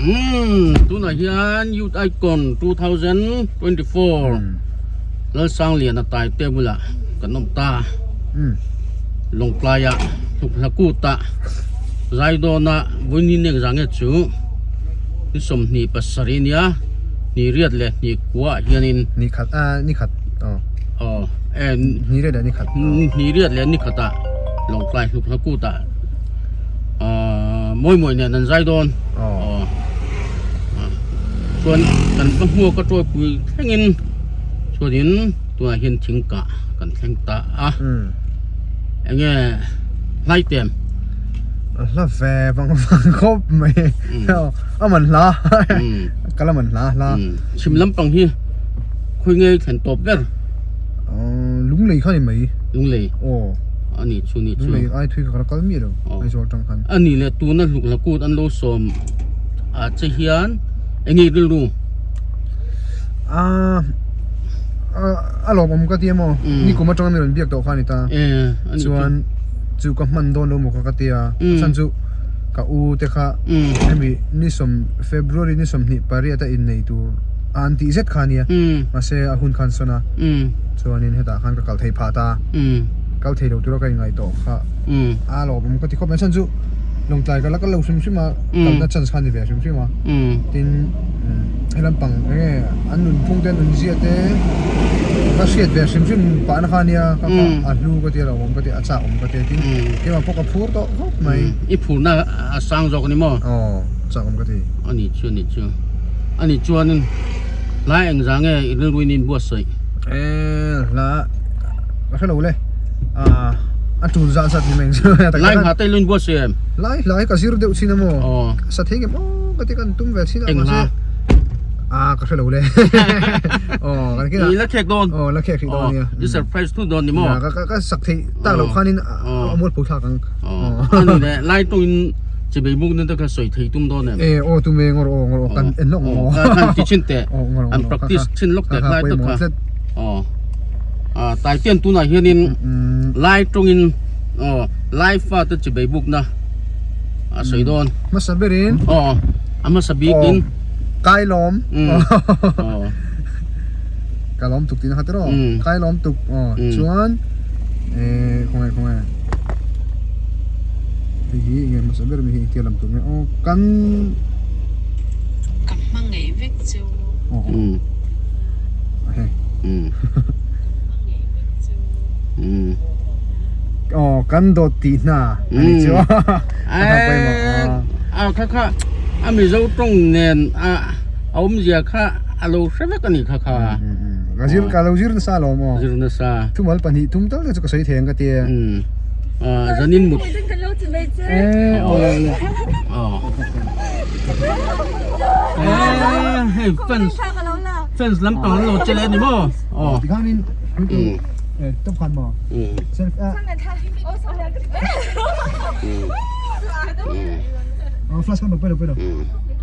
Umm tunah hian Youth Icon 2024 Lalsangliana Taite bulah kan awm ta. Lawngtlaiah Hlukhla kut-ah Zaidawnah Vawiin nek zah nge chu ni 27 nia hnih riat leh hnih kuaah hianin Ni khat a ni khat aw. Aw e Hnih riat leh ni khat. Hnih riat leh ni khatah Lawngtlai Hlukhla kut-ah Ahh mawi mawi nen an zai dawn aw chuan kan va hmuak a tawi pui thlengin chuanin tunah hian thing kah kan thleng ta a enge hlai tem a hla ve vang vang khawp mai a man hla ka la man hla hla chhim lampang hi khawi nge thlen tawp ber Lunglei kha ni mai. Lunglei. Aw. Ani chu ni chu. Lunglei ai thui ka kal mi lo. Aizawl tang khan. Ani le tuna hluk la kut an lo sawm a che hian enge rilru. A a lawm awm ka ti emaw. Ni kum atanga mi rawn biak tawh kha ni ta. Chuan chu ka hman dawn lo maw ka ka ti a. Chhan chu ka u te kha hemi ni sawm February ni 28 a innei tur a an tih zet kha nia. Mahse a hun khan sawn a chuanin hetah khan ka kal thei phah ta kal thei lo tura ka inngaih tawh kha a lawm awm ka ti khawp mai chhan chu Lawngtlai ka la kal lo hrim hrim a kalna chance kha a ni ve hrim hrim a tin he lampang eng nge an nunphung te an nunzia te ka hriat ve hrim hrim pahna kha ania ka kha a hlu ka ti a lawm awm ka ti a chak awm ka ti a tin keimah pawh ka phur tawh khawp mai i phurna a sang zawk a ni maw? Aw chak awm ka ti. A ni chu a ni chu a ni chuanin. Hlai eng za nge i rilruin in buatsaih? Eh, hla ka hre lo le. Ah, a tul zat zat ni mai ang chu. Lai hla te luin buatsaih em? Lai hla hi ka zir deuh chin a maw? Aw. Sa thei ngem aw ka ti kan tum ve chin a. Eng hla? Ah, ka hre lo le. Aw, kan kina. I la khek dawn. Aw, la khek hrih dawn nia. I surprise thu dawn ni maw? Ka ka sak thei tak lo khanin a mual pho thlak ang. Aw, ani le lai tawngin Chibei buk na te kha sawi thei tum dawn em? E aw tu me ngawr aw ngawr aw kan en lawk maw. Aw kan ti thin teh. An practice thin lawk teh lai te kha. Aw a tai ten tunah hianin lai tawngin aw lai fa te chibei buk na a sawi dawn. Hmasa berin. Aw a hmasa bikin. Kai lawm. Aw. Ka lawm tuk tihna kha tiraw. Kai lawm tuk aw chuan e khawnge khawnge hei hi enge hmasa ber mai hi engtia lam tur nge aw kan Ka hmangaih vek chu. Aw aw a hei Ka hmangaih vek chu. Aw kan dawt tih hna a ni chu a kha pawimawh aw. A kha kha a Mizo tawng nen a awmzia kha a lo hre vek a ni kha kha. Ka zir ka lo zir nasa alawm aw. Zir nasa. Thumal pahnih thum tal te chu ka sawi thei ang ka ti e. Zanin mut. Eh aw. Aw. Eh hei fence fence lampang an lo che leh a ni maw? Aw. Tikhanin eh top khan maw? Self a. Aw flash kan lo pe lo.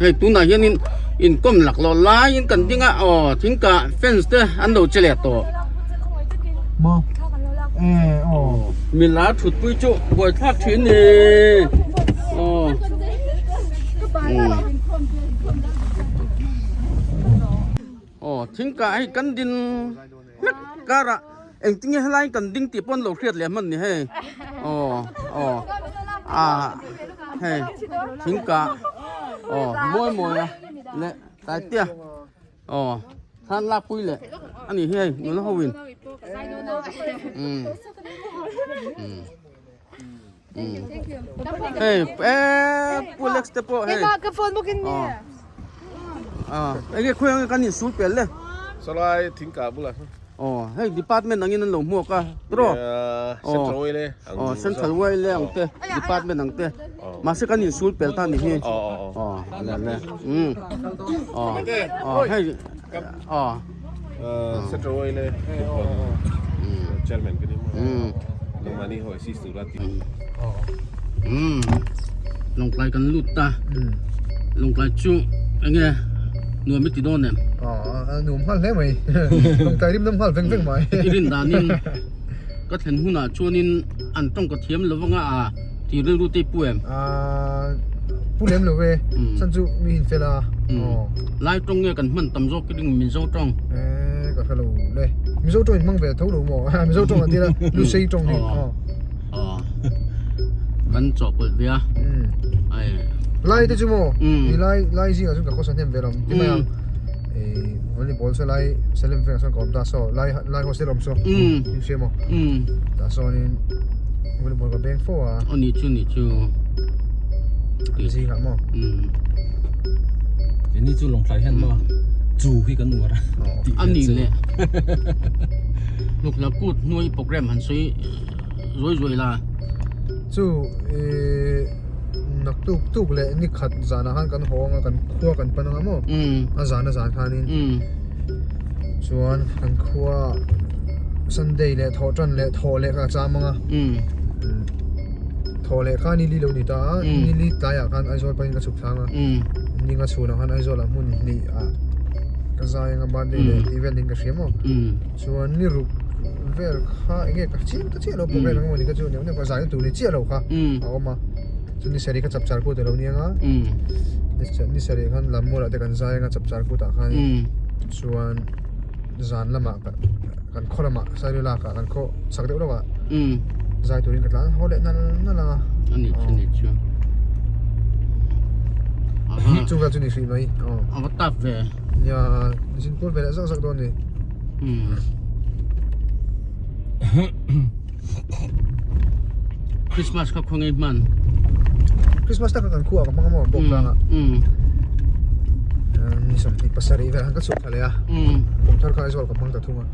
Hei tunah hianin inkawm lak loh laiin kan ding a aw thingkah fence te an lo che leh tawh. Maw eh aw. Mila thutpui chu buaithlak thin ni aw. Aw thingkah hei kan din hlek karah engtin nge helai kan ding tih pawh an lo hriat leh hman ni hei aw aw ah hei thingkah aw mawi mawi a leh taitea aw thlan lak pui leh a ni hi hei nula ho in umm umm hei eh pu Alex te pawh hei aw ah enge khawi ang kan insul pel le Sawlai thingkah bulah Aw hei department angin an lo hmuak a tiraw Central Way le aw Central Way le ang te department ang te mahse kan insul pel ta ni hi aw le le um aw aw hei aw Central Way le chairman ka ni maw nangmahni ho assist tur a ti um lawngtlai kan lut ta lawngtlai chu enge nuam i ti dawn em? Aw nuam nghal hle mai lawngtlai rim dam nghal veng veng mai. I rin danin ka thlen hunah chuanin an tawng ka thiam lo vanga a ti rilru te i pu em? Aaa pu lem lo e chhan chu mi in fel a aw. Lai tawng nge kan hman tam zawk i ring Mizo tawng. E ka hre lo le Mizo tawng in hmang ve tho lo maw Mizo tawng an ti la Lusei tawng hi aw. Aw kan chawhpawlh ve a ai. Lai te chu maw i lai lai zingah chuan ka khawsa hnem ve lo ti mai ang i volleyball saw lai Salem vengah sawn ka awm ta saw lai lai hostel awm saw in hria maw tah sawnin volleyball ka beng fo a. Aw ni chu ni chu. Zingah maw. Keini chu Lawngtlai hian maw chu hi kan uar a. A ni le. Hnuk la kut hnuai program han sawi zuai zuai la. Chu ih naktuk tuk leh ni khat zanah khan kan haw anga kan khua kan pan anga maw a zan a zan khanin chuan kan khua Sunday leh thawh tan leh thawh leh kha a cham anga thawh leh kha ni li lo ni ta a ni li tlaiah khan Aizawl pahin ka chhuk thlang a ninga chhunah khan Aizawl ah hmun hnih ah ka zai anga birthday leh tih vel niin ka hria maw chuan ni ruk vel kha enge ka chiang ta chiah lo program eng emawni kha chu neuh neuh kha zai na tur ni chiah lo kha a awm a chu ni sarih kha chapchar kut alo ni anga ni sarih khan lammual ah te kan zai anga chapchar kut ah khan chuan zan lamah kan khaw lamah sairui lak ah kan khaw chak deuh deuh ah zai turin ka tlan haw leh nal nal ang a ani chu ni chu chu vel chu ni hrih mai a va tap ve nia zin kual ve leh zak zak dawn ni Christmas kha khaw ngei hman Christmas tak kan khuah ka hmang amaw bawk tlanga ni sawmhnih pasarih vel han ka chhuak thla leh a kum thar kha Aizawl ka hmang ta thung a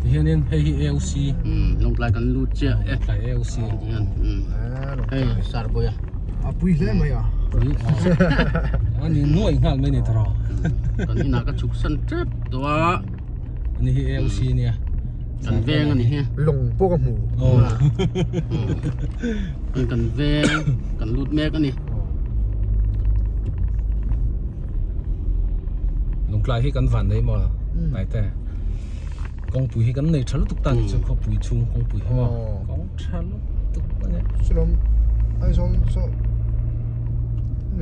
Tihianin hei hi AOC Lawngtlai kan lut chiah e Lawngtlai AOC tihian hei Sarbuia a pui hle mai a pui a ni nuai nghal mai ni tawh kan inah ka chhuk san tep tawh a ani hi AOC nia kan veng ani hi lawng pawh ka hmu kan veng kan lut mek ani Lawngtlai hi kan van nei maw Taite kawngpui hi kan nei tha lutuk ta ni chu khawpui chhung kawngpui hi maw kawng tha lutuk a ni chulawm Aizawl saw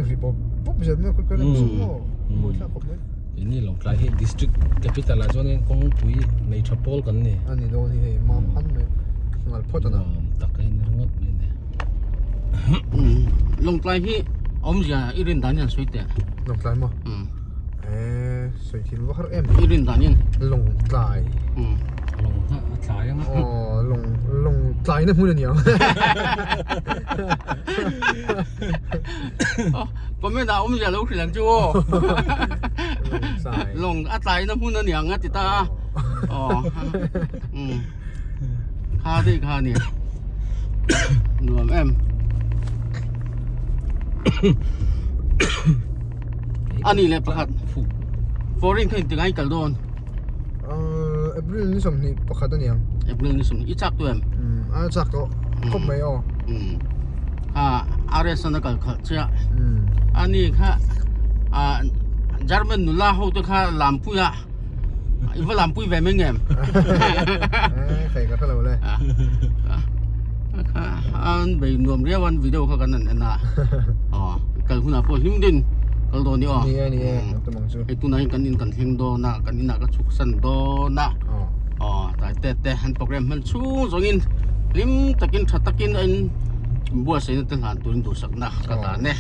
ri bawp bawp zel mai a kawng chu maw buai thlak khawp mai Keini Lawngtlai hi district capital ah chuanin kawngpui nei tha pawl kan ni a ni dawn hi hei mam han mai ngal phawt a na nuam tak a in ringawt mai ni. Lawngtlai hi awmzia i rin dan hian sawi teh. Lawngtlai maw? Eee sawi thil va har em. I rin dan hian. Lawngtlai. Lawng kha a tlai ang a. Aw lawng lawngtlai na hmun a ni ang. Comment ah awmzia lo hrilh ang chu aw. Lawngtlai. Lawng a tlai na hmun a ni ang a ti ta a. Aw. Kha dei kha ni nuam em ani leh pakhat foreign kha in tingai kal dawn April ni sawmhnih pakhat a ni ang April ni sawmhnih i chak tu em a chak tawh khawp mai aw kha RS an a kal khalh chiah ani kha German nula ho te kha lampui a I va lampui ve mai ngem? Eh, khai ka thalo le. An bei nuam riau an video kha kan an en a. Aw, kal hunah pawh hlim din kal dawn ni aw. Ni e, ni e, ka tum ang chu. Hei tunah hian kan in kan thleng dawn a, kan inah ka chhuk san dawn a. Aw, tlai te te an program hman chhung zawngin hlim takin tha takin a in buatsaihna te hlan turin duhsakna ka hlan e.